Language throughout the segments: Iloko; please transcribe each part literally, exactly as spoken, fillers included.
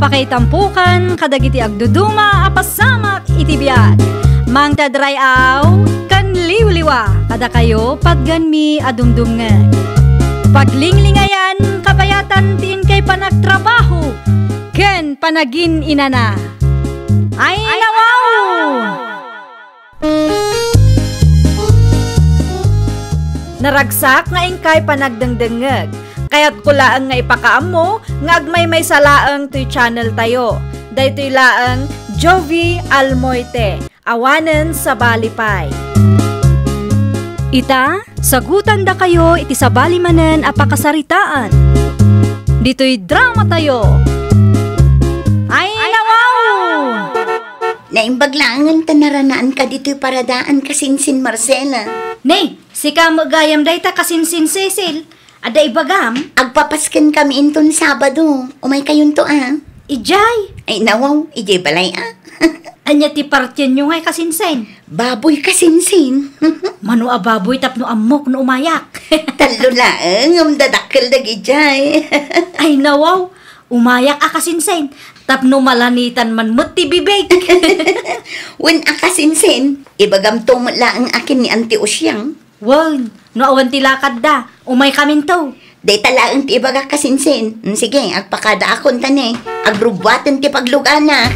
Pakaitampokan kadagiti agduduma a pasamak iti biag. Mangted ray-aw ken liwliwa kadakayo patganmi a dumdumngeg. Paglinglingayan, kabayatan ti inkay panagtrabaho ken panagin-inana. Ay, nawaw! Naragsak nga inkay panagdengdengngeg. Kayatko laeng nga ipakaammo nga agmaymaysa laeng toy channel tayo. Daytoy laeng Jovie Almoite, awanen sabali pay. Ita, sagutandakayo iti sabali manen a pakasaritaan. Ditoy drama tayo. Ay, nawaw! Naimbag laengen ta naranaanka ditoy paradaan, Kasinsin Marcela. Ne, sika met gayam dayta, Kasinsin Cecil. Adda ibagam? Agpapasken kami inton Sabado. Umaykayonto a. Idiay? Ay, nawaw, idiay balay a. Ania ti partienyo ngay, Kasinsin? Baboy, Kasinsin. Mano a baboy tapno ammok no umayak? Tallo laeng, ngem dadakkel dagidiay. Ay, nawaw. Umayak a, Kasinsin, tapno malanitan man met ti bibig. Wen a, Kasinsin, ibagamto met laeng a ken ni Auntie Usiang. Wen, no awan ti lakadda, umaykaminto. Dayta laeng ti ibagak, Kasinsin. Mm, sige, agpakadaakon ta ne. Agrubbuaten ti paglugana.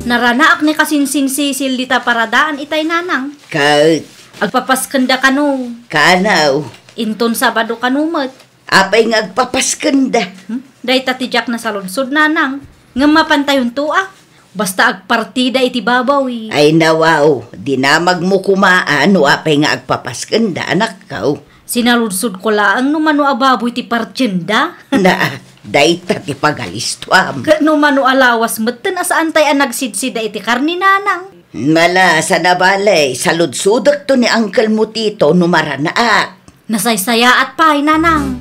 Naranaak ni Kasinsin Cecil dita paradaan itay, nanang. Ket? Agpapaskenda kano. Kanaw. Inton Sabado kano met. Apay nga agpapaskenda? Hmm? Dayta ti diak nasaludsod, nanang. Ngem mapantayonto a. Basta agpartida iti baboy. Ay, nawaw, dinamagmo koma a no apay nga agpapaskenda, anakko. Sinaludsodko laeng no mano a baboy ti partienda. Na, dayta ti pagalistuam. Ket no mano a lawas metten a saantay a nagsidsida iti karne, nanang. Mala, sana bale, saludsodekto ni Uncle mo Tito no maranaak. Nasaysayaat pay, nanang.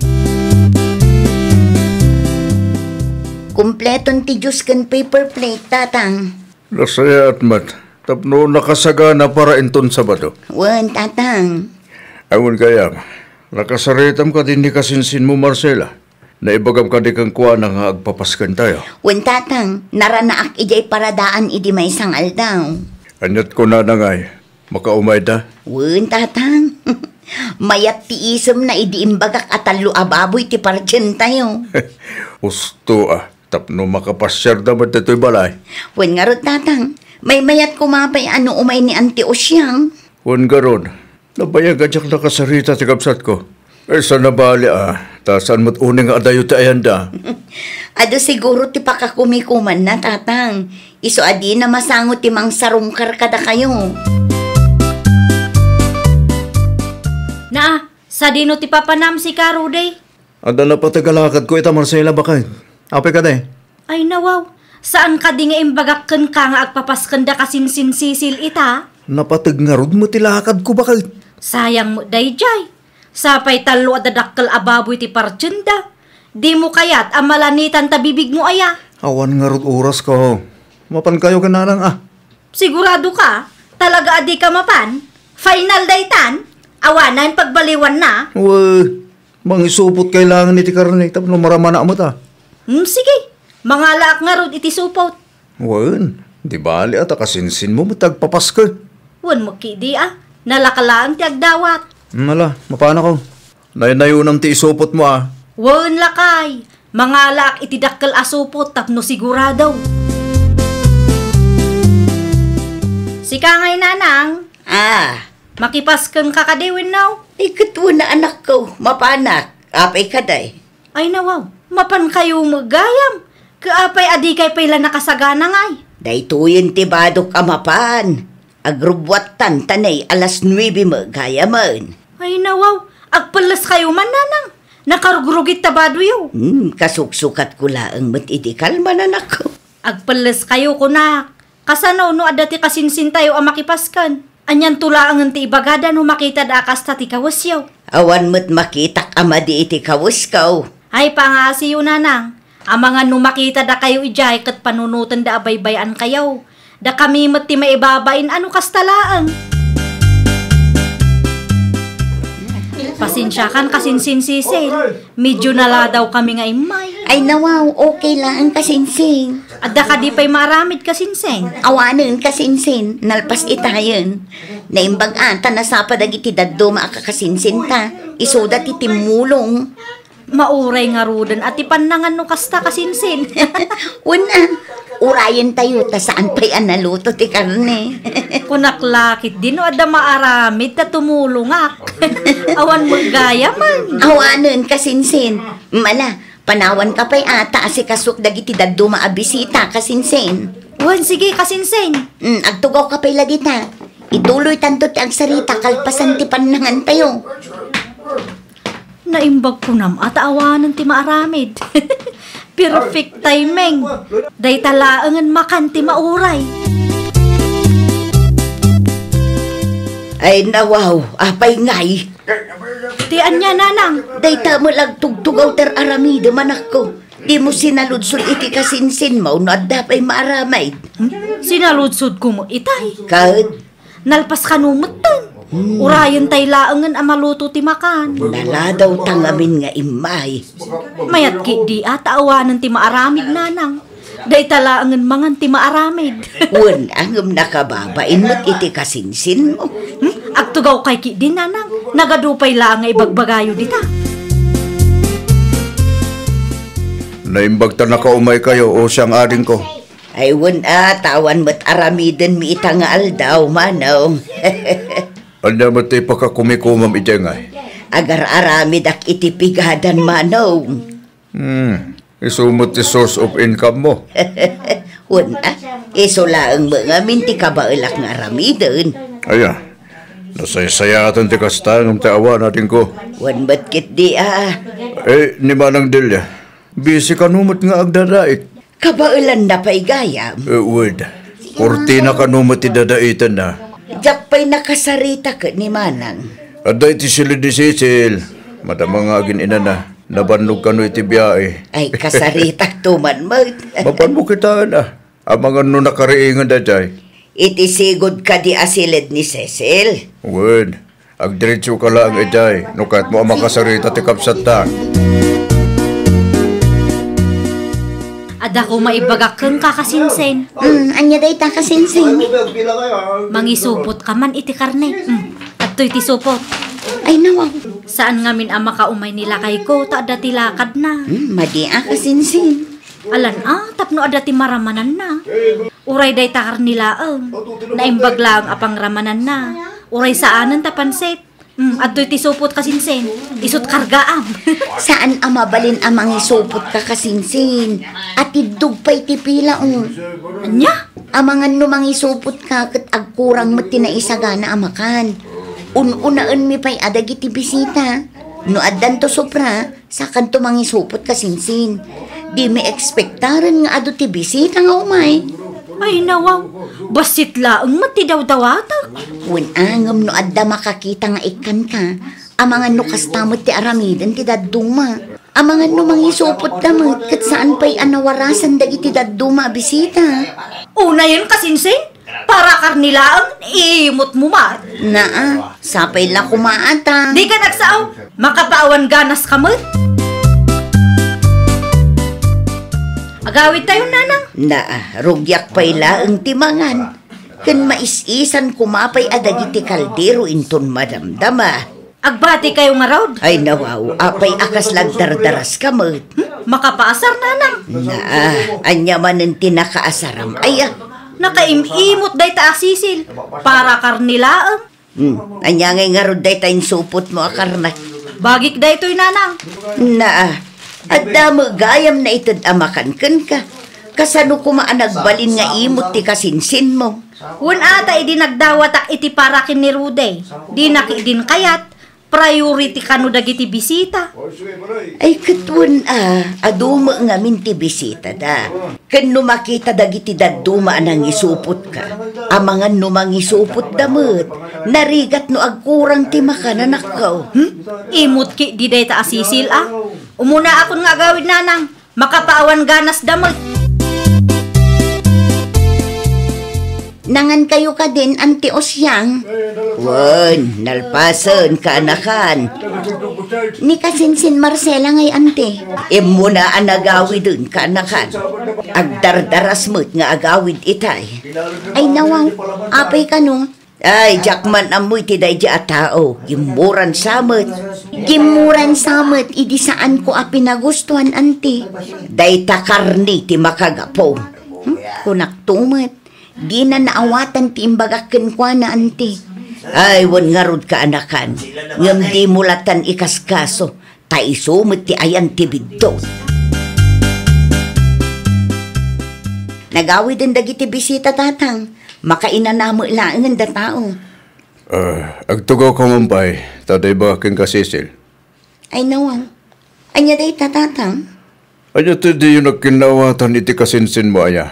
Kompleton ti juice ken paper plate, tatang. Nasayaat met, tapno nakasagana para inton Sabado. Wen, tatang. Awan gayam, nakasaritam kadi ni kasinsinmo, Marcela. Naibagam kadi kenkuana nga agpapaskentayo? Wen, tatang, naranaak idiay paradaan idi maysa nga aldaw. Aniat kunana ngay, makaumayda? Wen, tatang. Mayat ti isemna idi imbagak a tallo a baboy ti partientayo. Usto a, tapno makapasiarda met ditoy balay. Wen ngarud, tatang, maymayat koma pay a no umay ni Auntie Usiang. Wen ngarud, nabayag a diak nakasarita ti kabsatko. Eh, sana bali a, ta saan met unay nga adayo ti ayanda. Adu siguro ti pakakumikumanna, tatang. Isu a dina masango ti mangsarungkar kadakayo. Naa, sadino ti papanam, sika, Rudy? Adda napateg a lakadko ita, Marcela, baket. Apay kadi? Ay, nawaw. Saan kadi nga imbagak kenka nga agpapaskenda kasinsin Cecil ita? Napateg ngarud met ti lakadko, baket. Sayang met daydiay. Sapay tallo a dadakkel a baboy ti partienda. Dimo kayat a malanitan ta bibigmo aya? Awan ngarud orasko. Mapankayo ken nanang a. Sigurado ka? Talaga a dika mapan? Final daytan? Awanen pagbaliwanna? Wen, mangisupot kailangan iti karne tapno maramana met a. Hmm, sige. Mangalaak ngarud iti supot. Wen, di bali a ta kasinsinmo met ti agpapasked. Wen, met ketdi a. Nalaka laeng ti agdawat. Hmm, ala, mapanakon. Naynayonam ti isupotmo a. Wen, lakay. Mangalaak iti dakkel a supot tapno sigurado. Sika ngay, nanang. Ah. Makipaskenka kadi wenno? Ay, ket wen a, anakko, mapanak. Apay kadi? Ay, nawaw, mapankayo met gayam. Ket apay a dikay pay la nakasagana ngay? Daytoyen ti badok a mapan. Agrubbuattan ta ne alas nuebe met gayamen. Ay, nawaw, agpelleskayo man, nanang. Nakarugrugit ta badoyo. Hmm, kasuksukatko laeng met iti kalman, anakko. Agpelleskayo, kunak. Kasano no adda ti kasinsintayo a makipasken? Anianto laengen ti ibagada no makitada a kasta ti kawesyo? Awan met makitak a madi iti kawesko. Ay, pangaasiyo, nanang. Amangan no makita dakayo idiay ket panunotenda a baybay-ankayo. Dakami met ti maibabain a no kasta laeng. Pasensiakan, kasinsin, Cecil. Medyo naladaw kami nga immay. Ay, nawaw, okay lang, kasinsin. Adda kadi pay maaramid, kasinsin? Awanen, kasinsin. Nalpas itayen. Naimbag ata nasapa dagiti dadduma a kakasinsinta. Isuda ti timmulong. Mauray ngaruden a ti pannangan no kasta, kasinsin. Wen a, urayentayo ta saan pay a naluto ti karne. Kunak la ketdi no adda maaramid ta tumulongak. Awan met gayamen. Awanen, kasinsin. Mala, panawanka pay ata asikasok dagiti dadduma a bisita, kasinsin. Wen, sige, kasinsin. Mm, agtugawka pay la dita. Ituloytanto ti agsarita kalpasan ti pannangantayo. Naimbag kunam a ta awanen ti maaramid. Perfect timing. Dayta laengen makan ti mauray. Ay, nawaw, apay ngay? Ti ania, nanang? Dayta met la agtugtugaw ti ar-aramidem, anakko. Dimo sinaludsod iti kasinsinmo no adda pay maaramid. Hmm? Sinaludsodko met itay. Ket? Nalpas kano metten. Hmm. Urayentay laengen a maluto ti makan. Naladawta ngamin nga immay. Mayat ketdi a ta awanen ti maaramid, nanang. Dayta laengen mangan ti maaramid. Wen a ngem nakababain met iti kasinsinmo. Hmm? Agtugawkay ketdi, nanang. Nagadu pay la nga ibagbagayo dita. Naimbag ta nakaumaykayo, o siang adingko. Ay, wen a, ta awan met aramidenmi ita nga aldaw, manong. Ania met ti pakakumikomam idiay ngay? Agar-aramidak iti pigadan, manong. Hmm, isu met ti source of income mo. Wen a, isu laeng met ngamin ti kabaelak nga aramiden. Aya, nasaysayaatan ti kasta ngem ti awan, adingko. Wen met ketdi a. Eh, ni Manang Delia, busy kano met nga agdadait? Kabaelanna pay gayam. Eh, wen. Kurtina kano met ti dadaitanna. Diak pay nakasarita ket ni Manang. Adda iti silid ni Cecil. Madama nga agin-inana. Nabannog kano iti biyae. Ay, kasaritakto man met. Mapanmo kitaen a. Amangan no nakariingen daydiay. Iti sigud kadi a silid ni Cecil? Wen. Agdiretsoka laeng idiay, no kayatmo a makasarita ti kabsatta. Adda koma ibagak kenka, kasinsin. Mm, ania dayta, kasinsin? Mangisupot ka man iti karne. Mm, adtoy ti supot. Ay, nawaw. Saan ngamin a makaumay ni lakayko, ta adda ti lakadna. Mm, madi a, kasinsin. Alan a, tapno adda ti maramananna. Uray dayta karne laeng. Naimbag laeng a pangramananna. Uray saanen ta pansit. Hmm, adtoy ti supot, kasinsin. Isut' kargaam. Saan a mabalin a mangisupot ka, kasinsin. Atiddog pay ti pila, o. Ania? Amangan no mangisupot ka ket agkurang met ti naisagana a makan. Un-unaenmi pay a dagiti bisita. No addanto sobra, sakanto mangisupot, kasinsin. Dimi ekspektaren nga adu ti bisita nga umay. Ay, nawaw. Bassit laeng met ti dawdawatek. Wen a, ngem no adda makakita nga ikkanka, amangan no kasta met ti aramiden ti dadduma. Amangan no mangisupotda met, ket saan pay a nawarasan dagiti dadduma a bisita. Unayen, kasinsin? Para karne laeng, imutmo man. Naa, sapay la koma ata. Dika nagsao, makapaawan ganaska met. Agawidtayon, nanang. Naa, rugiak pay laeng ti mangan. Ken mais-isan koma pay a dagiti kaldero inton madamdama. Agbatikayo ngarud? Ay, nawaw, apay a kasla agdardaraska met? Hmm? Makapaasar, nanang. Naa, ania manen ti nakaasaram? Aya. Nakaim-imot dayta a sisil. Para karne laeng. Hmm, ania ngay ngarud dayta insupotmo a karne? Bagik daytoy, nanang. Naa, adda met gayam naited a makan kenka. Kasano koma a nagbalin nga imot ti kasinsinmo? Wen a, ta idi nagdawatak iti para ken ni Rudy, dinak idin kayat, priority kano dagiti bisita. Ay, ket wen a, adu met ngamin ti bisitada. Ken no makita dagiti dadduma a nangisupotka, amangan no mangisupotda met, narigat no agkurang ti makananakkaw. Hmm? Imot ketdi dayta a sisil a. Umunaakon nga agawid, nanang. Makapaawan ganasda met. Nangankayo kadin, Anti Osiang? Wen, nalpasen, kaanakan. Ni kasinsin Marcela ngay, Anti? Immuna a nagawiden, kaanakan. Agdardaras met nga agawid itay. Ay, nawaw. Apay kano? Ay, diak man ammo iti daydi a tao. Gimmuran sa met. Gimmuran sa met, idi saanko a pinagustuan, Anti. Dayta karne ti makagapu. Hmm? Kunak to met. Dina naawatan ti imbagak kenkuana, Anti. Ay, wen ngarud, kaanakan. Ngem dimo latan ikaskaso. Ta isu met ti ayan ti biddut. Nagawiden dagiti bisita, Tatang. Makainanam met laengen da tao. Ah, agtugawka man pay, ta dayta ken ka Cecil. Ay, nawaw. Ania dayta, Tatang? Ania ti diyo nagkinnaawatan iti kasinsinmo, aya?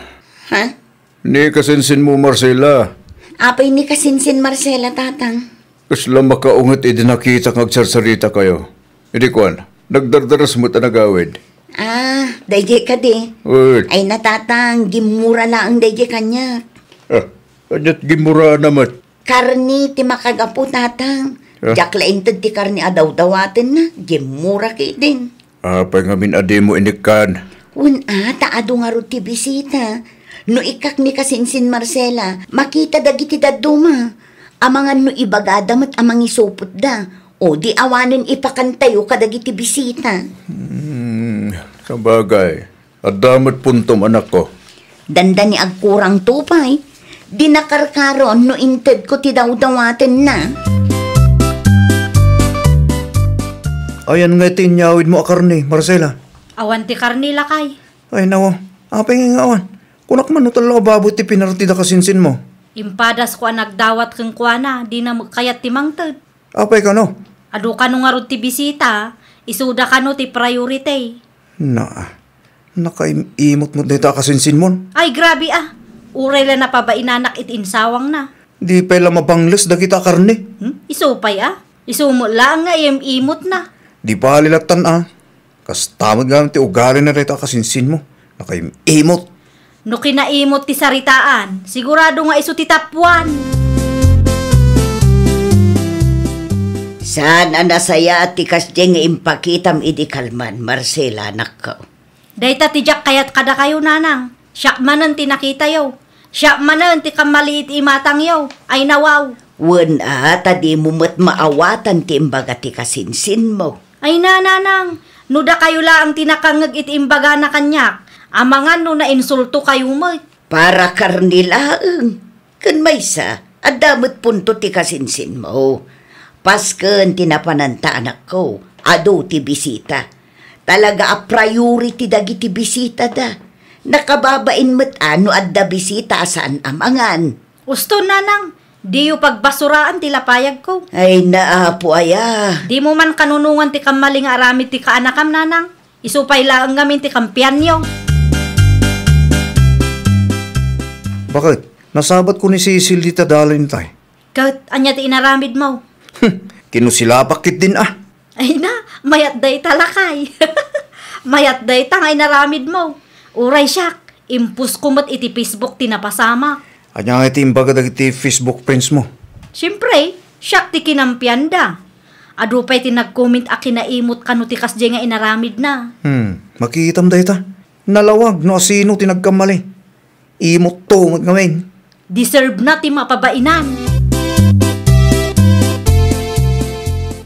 Ha? Ni kasinsinmo, Marcela. Apay ni kasinsin Marcela, Tatang? Kasla makaunget idi nakitak nga agsarsaritakayo. Idi kuan, nagdardaras met a nagawid. Ah, daydiay kadi. Wen. Ay na, Tatang, gimmura laeng daydiay kaniak. Ah, aniat gimmuraanna met? Karne ti makagapu, Tatang. Ah. Diak la inted ti karne a dawdawatenna, gimmura ketdin. Apay ngamin a dimo inikkan? Wen a, ta adu ngarud ti bisita. No ikkak ni kasinsin Marcela, makita dagiti dadduma. Amangan no ibagada met a mangisupotda. O di awanen ipakantayo kadagiti bisita. Hmm, sabagay. Adda met puntom, anakko. Dandani agkurangto pay. Di nakarkaron no intedko ti dawdawatenna. Ayan nga iti inyawidmo a karne, Marcela? Awan ti karne, lakay. Ay, nawa. Apay nga awan? Kunak man no tallo a baboy ti pinartida kasinsinmo. Impadasko a nagdawat kenkuana, dina met kayat ti mangted. Apay kano? Adu kano ngarud ti bisita, isuda kano ti priority. Naa, nakaim-imot met dayta a kasinsinmon. Ay, grabe a. Uray la napabainanak iti insawangna. Di pay la mabangles dagita a karne. Hmm? Isu pay a? Isu met laeng nga im-imotna. Di bali lattan a. Kasta met gayam ti ugalina dayta a kasinsinmo. Nakaim-imot. No kinaimot ti saritaan, sigurado nga isu ti tapuan. Saan a nasayaat ti kasdiay nga impakitam idi kalman, Marcela, anakko? Dayta ti diak kayat kadakayo, nanang. Siak manen ti nakitayo. Siak manen ti kammali iti imatangyo. Ay, nawaw. Wen a, ta dimo met maawatan ti imbaga ti kasinsinmo. Ay, nanang, no dakayo laeng ti nakangngeg iti imbagana kaniak, amangan no nainsultokayo met. Para karne laeng. Ken maysa, adda met punto ti kasinsinmo. Pasken ti napananta, anakko, adu ti bisita. Talaga a priority dagiti bisitada. Nakababain met a no adda bisita a saan a mangan. Uston, nanang, diyo pagbasuraan ti lapayagko. Ay, naapo aya. Dimo man kanunongan ti kammali nga aramid ti kaanakam, nanang. Isu pay laeng ngamin ti kampianyo. Baket? Nasabatko ni Cecil dita dalin tay. Ket ania ti inaramidmo? Kinusilapak ketdin a. Ay na, mayat dayta, lakay. Mayat dayta nga inaramidmo. Uray siak, impost ko met iti Facebook ti napasamak. Ania nga iti imbaga dagiti Facebook friends mo? Siempre, siak ti kinampianda. Adu pay ti nag-comment a kinaimot kano ti kasdiay nga inaramidna. Hmm, makitam dayta. Nalawag no asino ti nagkammali. Imotto met ngamin. Deserve na ti mapabainan.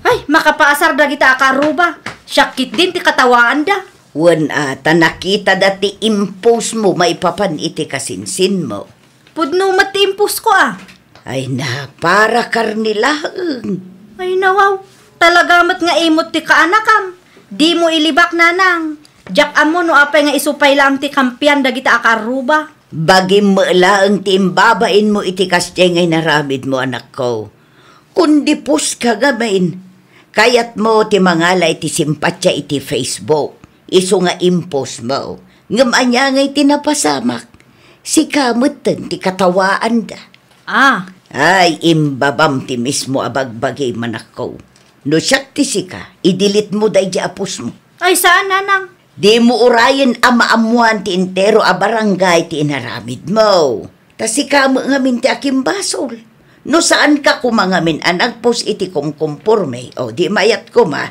Ay, makapaasar dagita a kaarruba. Siak ketdin ti katawaanda. Wen a, ta nakitada ti impost mo maipapan iti kasinsinmo. Pudno met ti impost ko a. Ay na, para karne laeng. Ay, nawaw, talaga met nga imot ti kaanakam. Dimo ilibak, nanang. Diak ammo no apay nga isu pay laeng ti kampian dagita a kaarruba. Bagim met laeng ti imbabainmo iti kasdiay nga inaramidmo, anakko. Kundi post ka ngamin. Kayatmo ti mangala iti simpatia iti Facebook. Isu nga impost mo. Ngem ania ngay ti napasamak? Sika metten ti katawaanda. Ah. Ay, imbabam ti mismo a bagbagi, manakko. No siak ti sika, i-delete mo daydi a post mo. Ay, saan, nanang? Dimo urayen a maammoan ti entero a barangay ti inaramidmo. Ta sika met ngamin ti akimbasol. No saanka koma ngamin a nagpos iti kumkumporme, o di mayat koma.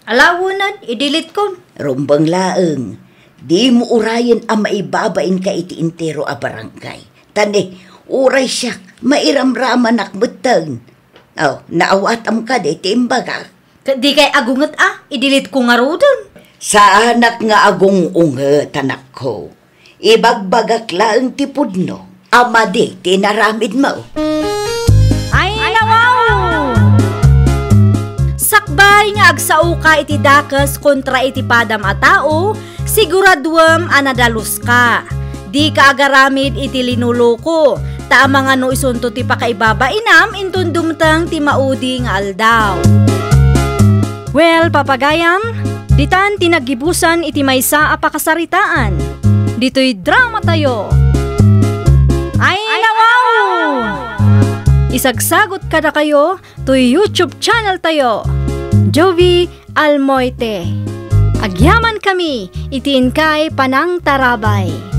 Ala wenno, i-delete kon. Rumbeng laeng, dimo urayen a maibabainka iti entero a barangay. Ta ne, uray siak, mairamramanak metten. O, naawatam kadi ti imbagak? Ket dikay agunget a, i-delete ko ngaruden. Saanak nga agung-unget, anakko. Ibagbagak laeng ti pudno a madi ti inaramidmo. Ay, nawaw! Sakbay nga agsaoka iti dakes kontra iti padam a tao, siguraduem a nadaluska. Dika agaramid iti linuloko, ta amangan no isunto ti pakaibabainam inton dumteng ti maudi nga aldaw. Well, papagayam, ditan ti naggibusan iti maysa a pakasaritaan. Ditoy dramatayo. Ay, nawaw! Isagsagot kadakayo toy YouTube channel tayo, Jovie Almoite. Agyaman kami iti inkay panangtarabay.